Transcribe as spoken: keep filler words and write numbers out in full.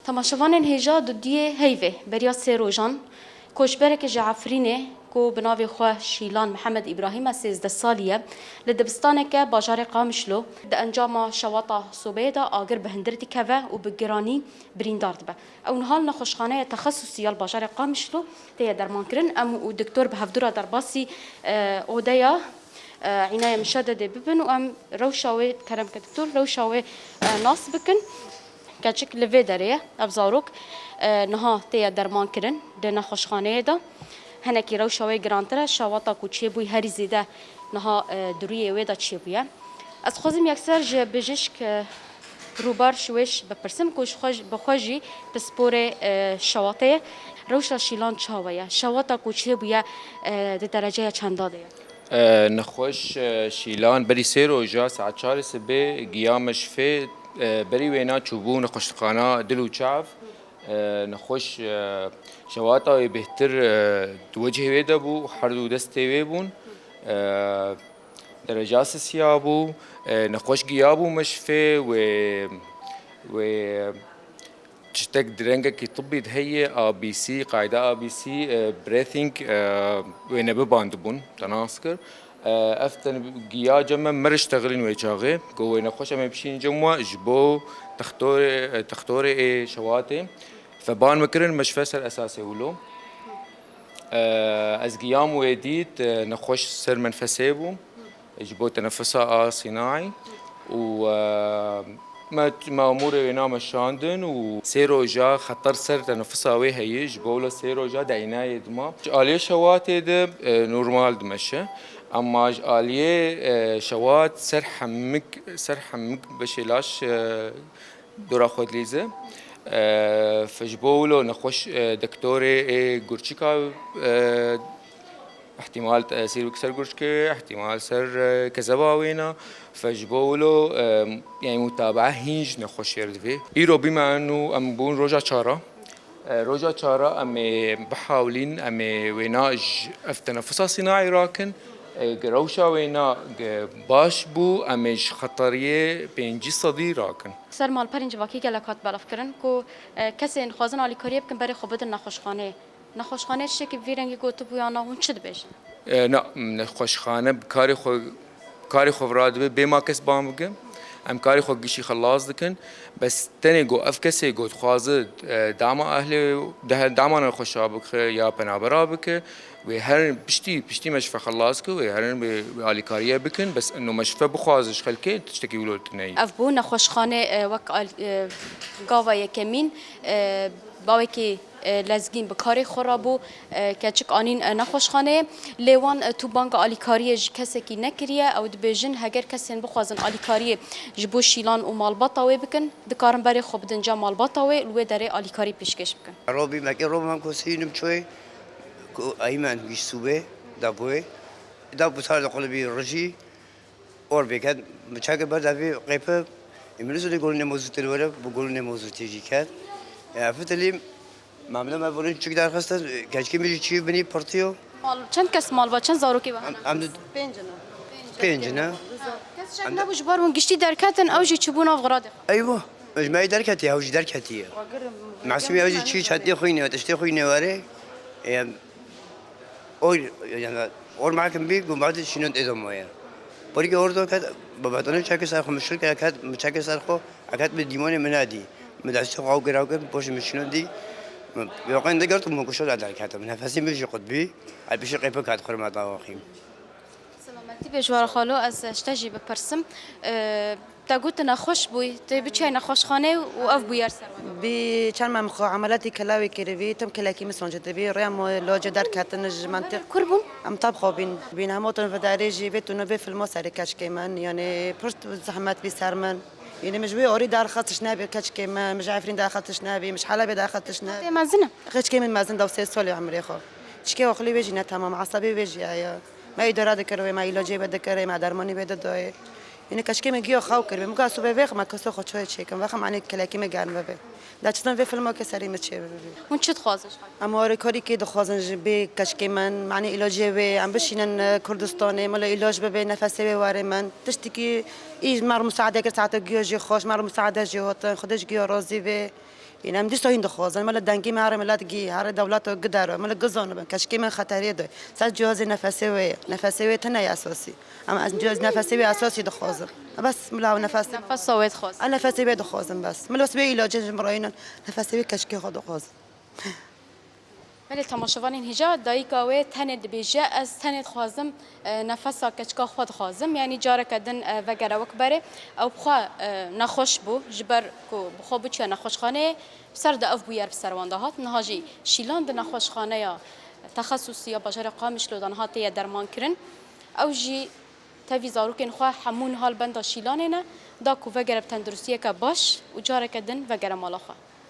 Temaşevanên hêja dudiyê heyvê beriya sê rojan koçberekê ji Efrînê ku bi navê xwe Şîlan Mihemed Îbrahîm e, sêzdeh salî ye, li dibistaneke bajarê Qamişlo di encama şewata sobeyê de agir bi hundir dikeve û bi giranî birîndar dibe. Ew niha li nexweşxaneya texesusî ya li bajarê Qamişlo tê ye dermankirin. Em û doktor bi hevdû re derbasî, e, odeya, e, înaya mişededê bibin û em rewşa wê, kerem ke doktor, rewşa wê, e, nas bikin. Keçik li vê derê ye. Ev zarok, e, niha tê ye dermankirin di nexweşxaneyê de. Hinekî rewşa wê girantir e, şewata ku çêbûyî herî zêde niha, e, di rûyê wê de çêbûye. Ez dixwazim yekser ji bijîşk, e, Rûbar Şiwêş bipirsim ku ji xwe, bi xwe jî pisporê, e, şewatê ye. Rewşa Şîlan çawa ye? Şewata ku çêbûye, e, di dereceya çenda de ye? E, nexweş, e, Şîlan berî sê roja saet çarê sibê giya meşfê, e, berî wêna çûbû nexweşxana dil û çav. E, nexweş, e, şewata wê bêhtir, e, di wecihê wê de bû, her du destê wê bûn. E, dereca sisiya bû, e, nexweş giya bû meşfê wê, wê tiştek di rengekî tibbî de heye, A B C, qayda A B C, e, breathing, e, wê nebibandibûn, te nas kir. E, ev ten giya cem me mir iştexilîn wê çaxê. Go wê nexweş em ê bişînin cem we ji bo textorê, e, textorê ê şewatê. Feban me kirin meşfe ser esasê wilo. E, ez giyam wê dît, e, nexweş ser menfesê bû. Ji bo teneffusa a sînaî û, e, me, me amûrê wê nameşandin û sê roja xeter ser teneffusa wê heye, ji bo wilo sê roja de înayê dima. Ji aliyê şewatê de, e, normal dimeşe. Ema ji aliyê, e, şewat ser hemik, ser hemik beşê laş, e, dora xwe dilîze. E, fe ji bo wilo nexweş, e, dektorê ê gurçika, e, Îhtîmal, e, sîrvik ser gurçkê, îhtîmal ser, e, kezeba wêna, fe ji bo wilo, e, yani mutabaa hîn ji nexweşiyê re divê. Îro bîme eno em bûn roja çara. E, roja çara em ê bihawlîn, em ê wêna ji ev teneffusa sînaî rakin. E, ge rewşa wêna ge baş bû, em ê ji xeteriyê pêncî sedî rakin. Ser malperên civakî gelek hat belevkirin ku, e, kesên dixwazin alîkariyê bikin berê xwe bidin nexweşxaneyê. Nexweşxane tiştekî bi vî rengî gotibû ya na hûn çi dibêjin? E, na, nexweşxane bi karê xwe, karê xwe vira dibe, bê ma kes bang bike. Em karê xwe gişî xelas dikin. Bes tenê go ev kesê go dixwaze, e, dama ehlê, de-, dama nexweşa bike ya penabera bike, wê herin piştî, piştî meşfe xelas ke, wê herin wê, wê alîkariye bikin. Bes eno meşfe bixwaze ji xelkê tiştekî wilo tune ye. Ev bû nexweşxane, e, wek al-, e, gava yekemîn, e, bawekî e, lezgîn bi karê xwe re bû, e, keçik anîn, e, nexweşxaneyê. Lê wan, e, tu banga alîkariyê ji kesekî nekiriye. Ew dibêjin, heger kesên bixwazin alîkariyê ji bo Şîlan û malbata wê bikin, dikarin berê xwe bidin cem malbata wê û li wê derê alîkarî pêşkêş bikin. Robî, mekê robî, em ku sînim çoyê, ku eymen giş sûbê, da boyê, da bu sar da qulubî rijî, Or bêket, mi çeke ber devê qêpe, ê min nizûnê golûnê mozûtê li were, bi golûnê mozûtê jî ket. E, fitilî, memle me volên çik derxistin, keçikê min jî çî binî pirtiyo. Mal, çend kes mal va, çend zarokê ve hene? Em, em di- Pênc ne. Pênc ne. Kes şek nebû ji ber hûn giştî derketin, ew jî çûbû nav xiradê xwe. Eywa, ji me derketiye, ew jî derketiye. Mesûmî ew jî çî çetê xwînê, tiştê xwînê were. Ê, Or, yani, or mahkum bî, ku badi şînot êdo moye. Porî ke ordo ket, babatone çeke ser xwe mişir ke ket, mi çeke ser xwe, eket bi dîmonê min nedî. Mi destê xwe ew kir, ew kir, poşê min şînot dî. Mi yoqên digirt û min kuşo de derketim. Nefesê min jî qut bî. Ay pişî qêpik hat xurma da waxîm. Selametî bê ji we re xalo, ez ji te jî bipirsim. Ee, Te got tu nexweş bûyî, tu biçiyayî nexweşxaneyê û ev bûyer ser we. Bî çend mem xwe emeliyatî kelawê kiribî, tim kelekî min soncitibî, rêya me locê derketin ji mentiq. Kur bûn? Em tab xwe bîn. Bîn hemû tin vidarê jî vê tûno vê filmo serê keçikê min, yanî pir zehmet bî ser min. Yanî min ji wê orî derxist tişt nebî keçikê min, min ji Efrîn derxist tişt nebî, min ji Helebê derxist tişt nebî. Tê mezin e? Keçikê min mezin da sê salê emrê xwe. Çikê oxilî wê jî ne temam, esabê wê jî heye. Me îdare dikir wê, me îlacê wê dikir, me dermanî wê didayê. Yine keçikê min giya xew kir, min got, "Ez sobe vêxim, me keso xwe çayê çêkim, vexim, anê kelekî min germ bibe." Da çitin vê filma ke serî min çê bibe. Hûn çi dixwazin ji xwe? Em alîkarîkê dixwazin ji bê keçikê min, manî îlacê wê, em bişînin, e, Kurdistanê, mala îlac bibe, nefesê wê were min. Tiştikî î ji me re musaade kir, saete giya jî xweş, me re musaade jî hatin, Xwedê ji giya razî be. Yine em dîsa hîn dixwazin, mele dengê me here milet gî, here dewleta gidero, mele gizanibin, keçikê me xeterê de. Ser cihazê nefesê wê ye. Nefesê wê tine ye esasî. Em ez cihaz nefesê wê esasî dixwazim. Bes mila nefes. Nefesa wê dixwazin. Ez nefesê wê dixwazim bes. Mila wê îlacê ji min re înin, nefesê wê keçikê xwe dixwazim. Belê temaşevanên hêja, dayika wê tenê dibêje, ez tenê dixwazim, e, nefesa keçika xwe dixwazim. Yanî careke din, e, vegere wek berê. Ew bi xwe, e, nexweş bû, ji ber ku bi xwe biçiya nexweşxaneyê, bi ser de ev bûyer bi ser wan de hat. Niha jî Şîlan di nexweşxaneya texesusî ya bajarê Qamişlo de niha tê ye derman kirin. Ew jî tevî zarokên xwe hemû niha li benda Şîlanê ne, da ku vegere bi tenduristiyeke baş û careke din vegere mala xwe.